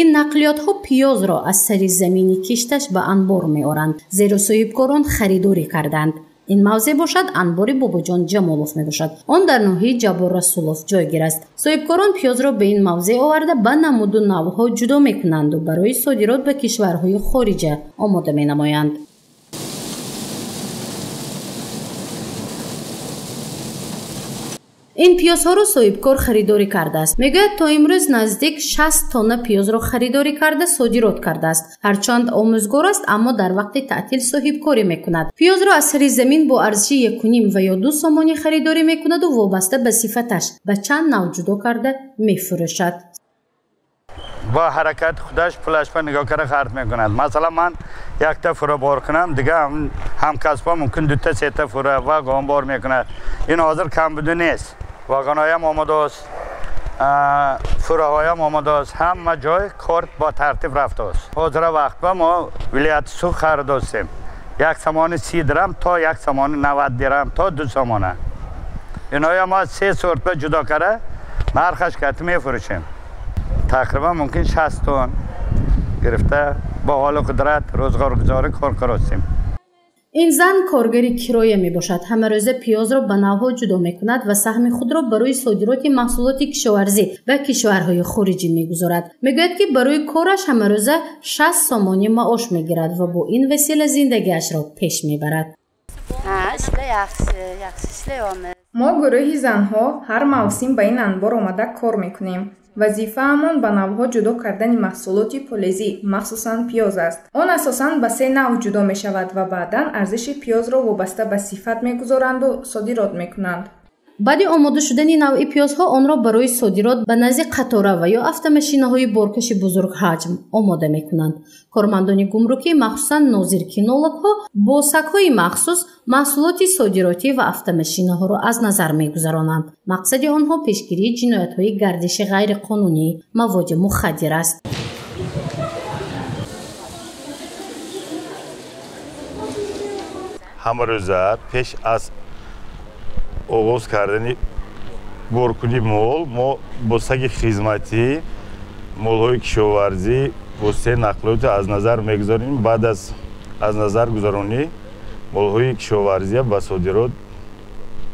Ин нақлиётҳо пиёзро аз сари замини кишташ ба анбор меоранд, зеро соҳибкорон харидорӣ карданд. Ин мавзеъ бошад анбори Бобоҷон Ҷамолов мебошад. Он дар ноҳияи Ҷаббор Расулов ҷойгир аст. Соҳибкорон пиёзро ба ин мавзеъ оварда ба намуду навъҳо ҷудо мекунанду барои содирот ба кишварҳои хориҷа омода менамоянд. Ин пиёзҳоро соҳибкор харидорӣ кардааст. Мегӯяд, то имрӯз наздик 60 тонна пиёзро харидорӣ карда содирот кардааст. Ҳарчанд омӯзгор аст, аммо дар вақти таътил соҳибкорӣ мекунад. Пиёзро аз сари замин бо арзиши 1,5 ва ё 2 сомонӣ харидорӣ мекунаду вобаста ба сифаташ ба чанд нав ҷудо карда мефурӯшад. Бо ҳаракати худаш пулашба нигоҳ карда хард мекунад. Масалан, ман якта фура бор кунам, дига ҳамкасбҳо мумкин дута сета фура вагон бор мекунад. Ин ҳозир камбуду нест. Вагонҳоям омодааст, фураҳоям омодааст, ҳама ҷой кор бо тартиб рафтааст. Ҳозира вақтба мо вилояти Суғд харидостем. 1 сомони 30 дирам то 1 сомони 90 дирам то 2 сомона. Инҳоя мо 3 сортба ҷудо карда нархаш кати мефурӯшем. Тақрибан мумкин 60 тонн гирифта бо ҳолу қудрат рӯзғоргузорӣ кор каростем. Ин зан коргари кироя мебошад. Ҳамарӯза пиёзро ба навъҳо ҷудо мекунад ва саҳми худро барои содироти маҳсулоти кишоварзӣ ба кишварҳои хориҷӣ мегузорад. Мегӯяд, ки барои кораш ҳамарӯза 60 сомонӣ маош мегирад ва бо ин васила зиндагиашро пеш мебарад. Мо гурӯҳи занҳо ҳар мавсим ба ин анбор омада кор мекунем. Вазифаамон ба навъҳо ҷудо кардани маҳсулоти полезӣ, махсусан пиёз аст. Он асосан ба 3 навъ ҷудо мешавад ва баъдан арзиши пиёзро вобаста ба сифат мегузоранду содирот мекунанд. Баъди омода шудани навъи пиёзҳо онро барои содирот ба назди қатора ва ё автомашинаҳои боркаши бузургҳаҷм омода мекунанд. Кормандони гумрукӣ, махсусан нозир-кинологҳо бо сагҳои махсус маҳсулоти содиротӣ ва автомашинаҳоро аз назар мегузаронанд. Мақсади онҳо пешгирии ҷиноятҳои гардиши ғайриқонунии маводи мухаддир аст. Ҳамарӯза пеш аз оғоз кардани боркунии мол мо бо саги хизматӣ молҳои кишоварзӣ воситаи нақлиётро аз назар мегузаронем. Баъд аз назар гузаронӣ молҳои кишоварзия ба содирот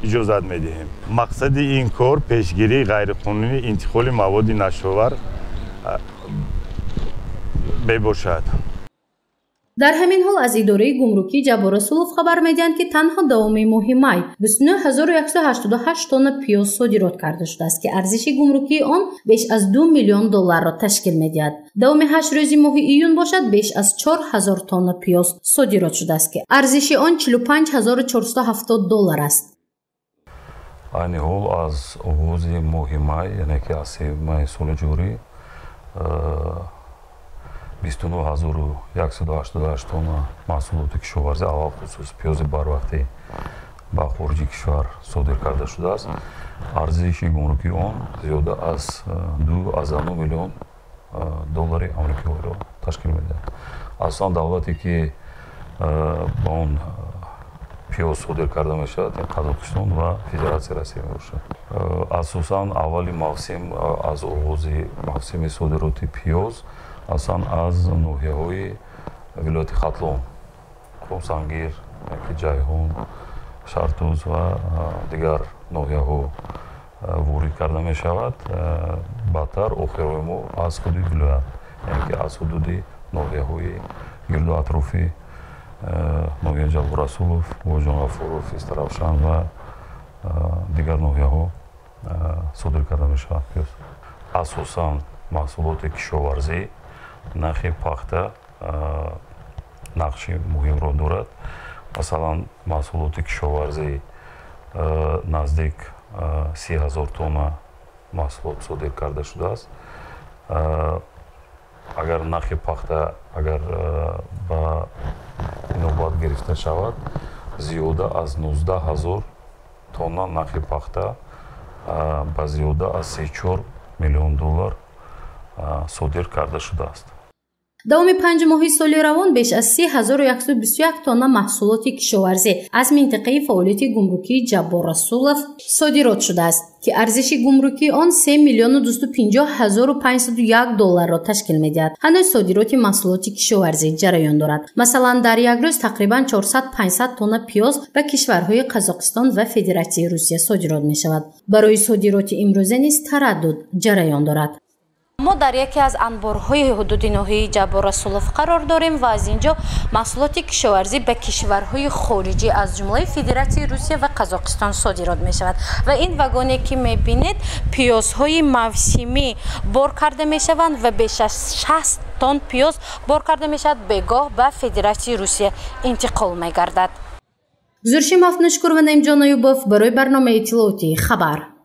иҷозат медиҳем. Мақсади ин кор пешгирии ғайриқонунии интиқоли маводи нашъаовар мебошад. Дар ҳамин ҳол аз идораи гумрукии Ҷаббор Расулов хабар медиҳанд, ки танҳо давоми моҳи май 29188 тонна пиёз содирот карда шудааст, ки арзиши гумрукии он беш аз 2 миллион долларро ташкил медиҳад. Давоми 8 рӯзи моҳи июн бошад беш аз 4000 тонна пиёз содирот шудааст, ки арзиши он 45470 доллар аст. Айни ҳол аз оғози моҳи май, яъне ки аз 3 май соли ҷорӣ, 29188 тонна маҳсулоти кишоварзӣ, алалхусус пиёзи барвақтӣ ба хориҷи кишвар содир карда шудааст. Арзиши гумрукии он зиёда аз 2,9 миллион доллари амрикоиро ташкил медиҳад. Асосан давлате ки ба он пиёз содир карда мешавад, ин Қазоқистон ва Федератсияи Россия мебошад. Асосан аввали мавсим, аз оғози мавсими содироти пиёз асосан аз ноҳияҳои вилояти Хатлон, Қумсангир, Ҷайҳун, Шартуз ва дигар ноҳияҳо ворид карда мешавад. Баъдтар охирҳои мо аз худи вилоят, яъне ки аз ҳудуди ноҳияҳои гирду атрофи ноҳияи Ҷаббор Расулов, Бобоҷон Ғафуров, Истаравшан ва дигар ноҳияҳо содир карда мешавад пиёз. Асосан маҳсулоти кишоварзӣ, нархи пахта нақши муҳимро дорад. Масалан, маҳсулоти кишоварзӣ наздик 30 000 тонна маҳсулот содир карда шудааст. Агар нархи пахта агар ба инобат гирифта шавад, зиёда аз 19 000 тонна нархи пахта ба зиёда аз 34 миллион доллар содир карда шудааст. Давоми 5 моҳи соли равон беш аз 3121 тонна маҳсулоти кишоварзӣ аз минтақаи фаъолияти гумрукии Ҷаббор Расулов содирот шудааст, ки арзиши гумрукии он 3 250 501 долларро ташкил медиҳад. Ҳанӯз содироти маҳсулоти кишоварзӣ ҷараён дорад. Масалан, дар як рӯз тақрибан 400-500 тонна пиёз ба кишварҳои Қазоқистон ва Федератсияи Русия содирот мешавад. Барои содироти имрӯза низ тараддуд ҷараён дорад. Мо дар яке аз анборҳои ҳудуди ноҳияи Ҷаббор Расулов қарор дорем ва аз ин ҷо маҳсулоти кишоварзӣ ба кишварҳои хориҷӣ, аз ҷумлаи Федератсияи Русия ва Қазоқистон содирот мешавад. Ва ин вагоне ки мебинед, пиёзҳои мавсимӣ бор карда мешаванд ва беш аз 60 тонн пиёз бор карда мешавад, бегоҳ ба Федератсияи Русия интиқол мегардад. Зуршим Мафнушкур ва Наимҷон Аюбов барои барномаи иттилоотии «Хабар».